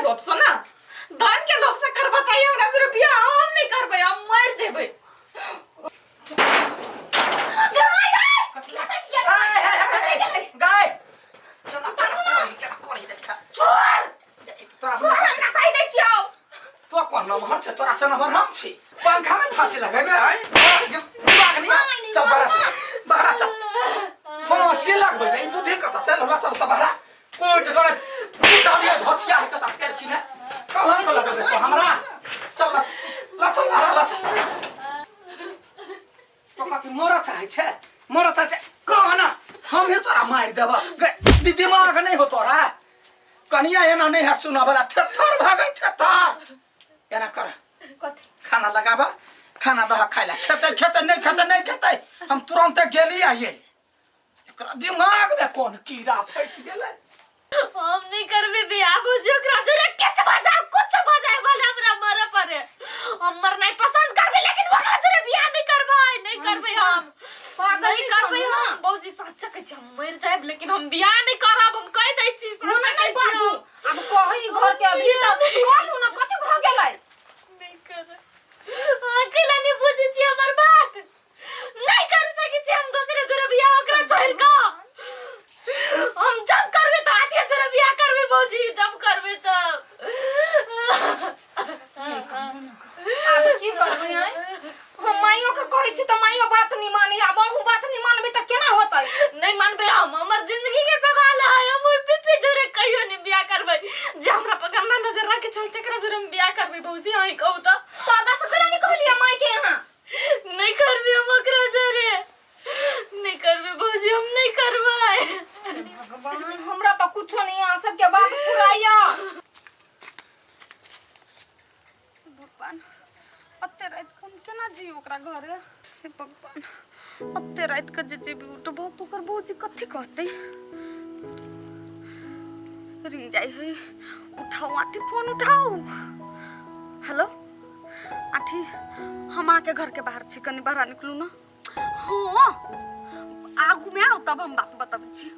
लोभ से ना, धन के लोभ से करबा चाहिए हमरा से बियाह, हम नहीं करबै, हम मर जेबै। गाय चला चला केना करही रे छोड़ तोरा छोड़, हमरा कहि दै छियौ। तो कोन नमहर छै? तोरा से नमहर हम छी। पंखा में फांसी लगेबे आय दिमाग नहीं। चल बहरा, चल बहरा, चल। फांसी लगबे रे, ई बुद्धि कत से लला? चल त बहरा। कोट करे पिटालिया धोछिया है कत फेर की ने कहाँ के लगबे तो हमरा? चल ला ला, चल बहरा ला चल। तो कथी मरऽ चाहै छै? मरऽ चाहै छै? कह ना, हम ही तोरा मारि देबऽ। गे, दिमाग नहीं हो तोरा? कनिया एना नहीं है सुना वाला। थेथर भगै थेथर। एना कर। कथी? खाना लगाबा, खाना दह खाइ ला। खेतै खेतै नहीं खेतै नहीं खेतै। हम तुरंत गेली आइए। एकरा दिमाग में कोन कीड़ा फंस गेलै? हम नहीं करबे बियाह भौजी ओकरा जोरे। किछ भऽ जाए, कुछ भऽ जाए, भले हमरा मरऽ पड़े, हम मरनाइ पसंद करबै, लेकिन ओकरा जोरे बियाह नहीं करबै, नहीं करबै हम, नहीं करबै हम। भौजी, सच कहै छी, हम मरि जाएब लेकिन हम बियाह नहीं करब। हम कहि दै छी, सच नहीं कहै छी। बाजू। हम आब कही घर के आदमी तऽ कहलू ना, कथी भऽ गेलै? नहीं करब। अकेला नहीं बुझै छी हमर बात। नहीं कर सकै छी हम दोसरे जोरे बियाह ओकरा छोड़ि कऽ। हम जब करबै तऽ आठे जोरे बियाह करबै भौजी, जब करबै तब। आब की करबै आँय? हम माइयो के कहै छी तऽ माइयो बात नहीं मानी। आब अहूँ बात नहीं मानबै तऽ केना होतै? नहीं मानबै हम। हमर जिंदगी के सवाल है। हम ओइ पिपी जोरे कहियो नहीं बियाह करबै। जे हमरा पर गंदा नजर रखे छै तेकरा जोरे हम बियाह करबै? भौजी, अहीं कहू तऽ। तऽ आगा से केना नहीं कहलियै माय के अहाँ? नहीं करबै हम ओकरा जोरे, नहीं करबै भौजी, हम नहीं करबै। भगवान, हमरा तऽ कुछो नहीं, अहाँ सबके बात पुराइया। भगवान, अते राति के हम केना जी ओकरा घरे? हे भगवान, अते राति के जे जेबी उठबो तऽ ओकर भौजी कथी कहतै? रिंग जाइ है। उठाओ आठी, फोन उठाओ। हेलो आठी, हम आके घर के बाहर छी, कनी बाहर निकलू ना। हाँ, आगू में आओ तब हम बात बताबै छी। हे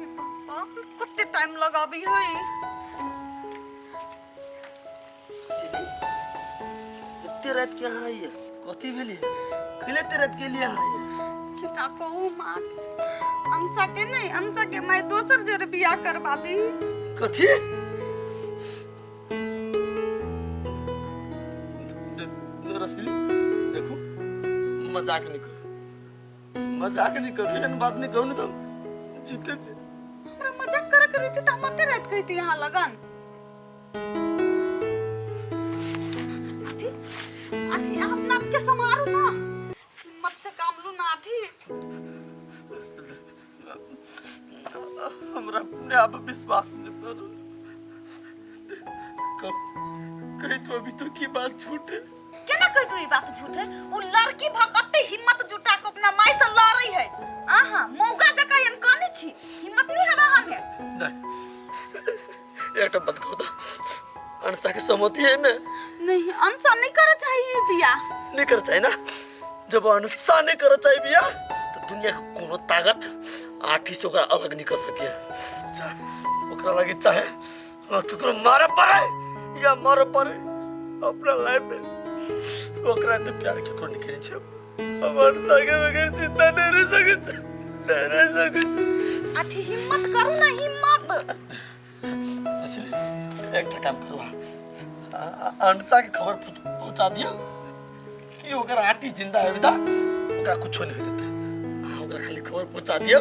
भगवान, कते टाइम लगाबी है? एते रात के अहाँ आइए, कथी भेलिए? कैले एते रात के लिए अहाँ आइए? किता कहू माँ, अंशा के नहीं, अंशा के मैं दोसर जरे बियाह करबाबी। कथी? रसली, देखू, मजाक नहीं करू, मजाक नहीं करू, एहन बात नहीं कहू ने तो जीते जी। हमरा मजाक करे के रहती त हम अते रात कहती यहाँ लगन? आठी, आठी, अपना आप के समारू ना, हिम्मत से काम लू ना आठी। हमरा अपने आप पर विश्वास नहीं करू। कही तो अभी तो की बात झूठ है? केना कह दू ई बात झूठ है? उ लड़की भकते हिम्मत जुटा के अपना माई से लड़ै है। आहा मौगा जका एन कने छी, हिम्मत नहीं हवा हमें। नहीं, एकटा बात कहू तो अनसा के सहमति है में? नहीं, अनसा नहीं करे चाहिए बियाह। नहीं कर चाहिए ना? जब अनसा नहीं कर चाहिए बियाह तो दुनिया के कोनो ताकत आठी से ओकरा अलग नहीं कर सके। ओकरा लगे चाहे हमरा केकरो मारे पड़े या मरे पड़े अपना लाइफ में, ओकरा तो प्यार केकरो नहीं करे छै। हम अनसा के बगैर जिंदा नहीं रह सके छै, नहीं रह सके छै। आठी, हिम्मत करू ना, हिम्मत। असली एकटा काम करू, अनसा के खबर पहुंचा दियो कि ओकर आटी जिंदा है बेटा, ओकरा कुछो नहीं होते। अहाँ ओकरा खाली खबर पहुंचा दियो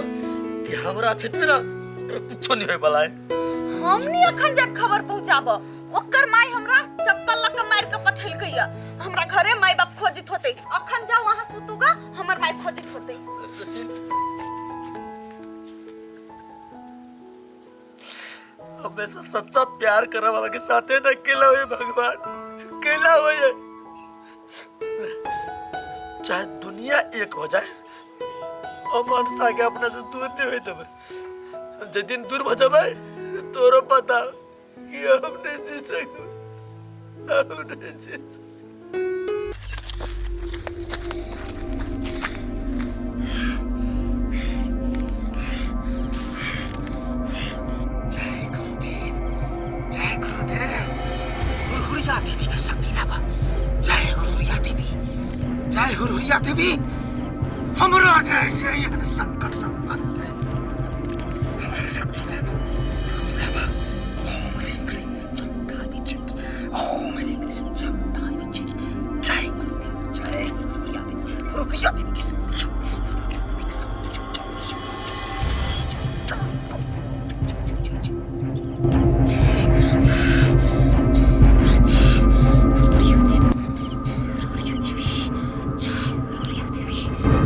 कि हमरा क्षेत्र में ना ओकरा कुछो नहीं होय वाला है। हम नहीं अखन जब खबर पहुंचाब, ओकर माई हमरा चप्पल लक मार के पठेलकै या। हमरा घरे माई बाप खोजित होते। अखन जाओ वहां सुतूगा, हमर माई खोजित होते। हमेशा सच्चा प्यार करे वाला के साथे न अकेला हुए भगवान, अकेला हुए। चाहे दुनिया एक हो जाए, हम अनसा के अपना से दूर नहीं होए देबै। जे दिन दूर भ जेबै तोरो पता कि हम नहीं जी सकब, हम नहीं जी सकब। रुरिया देवी हमरा जे से एहन संकट सब पर जाय हमरा शक्ति देब ओम ह्रीं क्लीं चंडा विचि ओम ह्रीं क्लीं चंडा विचि जय गुरुदेव जय रुरिया देवी रुरिया देवी की शक्ति रुरिया देवी की शक्ति।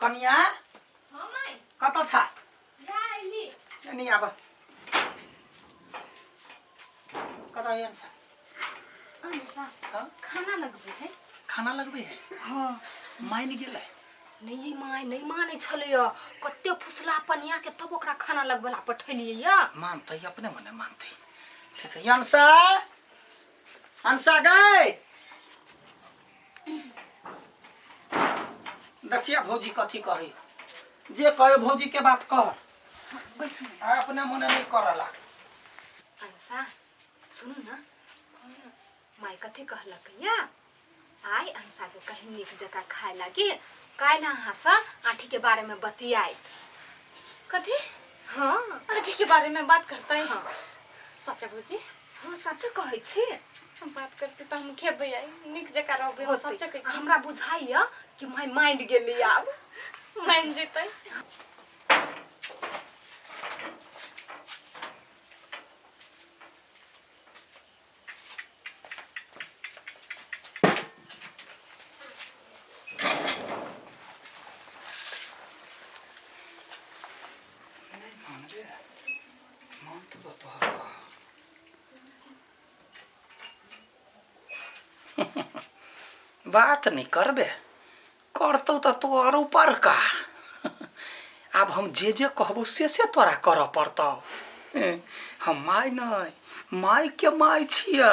कनिया हाँ माई कतऽ छ ला अइली एनी आब कतऽ है अंशा अंशा हाँ? खाना लगबै है खाना लगबै है हाँ मानि गेलै नहि माय नहि मानै छलैया कते फुसला पनिया के तब ओकरा खाना लगबै ला पठेलियै या मानतै अपने मने मानतै ठीक है अंशा अंशा गए देखिए भौजी कथी कही जे कहे भौजी के बात कह बैसू आ अपने मने नहीं करला अंशा सुनू ना माय कथी कहलक या आइ अंशा के कहीं नीक जकाँ खाय लागी काल्हि अहाँसँ आँठी के बारे में बतियाइत कथी हाँ आँठी के बारे में बात करते हैं हाँ सच भौजी हाँ सच कहै छी हम बात करते तऽ हम खेबै आइ नीक जकाँ रहबै हम होतै। सच कहै छी हमरा बुझाइया कि माय मानि गेली आब मानि जेतै नहीं मानबे मानते तो तोहर बा। बात नहीं करबे करतौ तऽ तोहर ऊपर का आब हम जे जे कहबो से से तोरा करऽ पड़तौ हम माय नहीं माय के माय छियौ।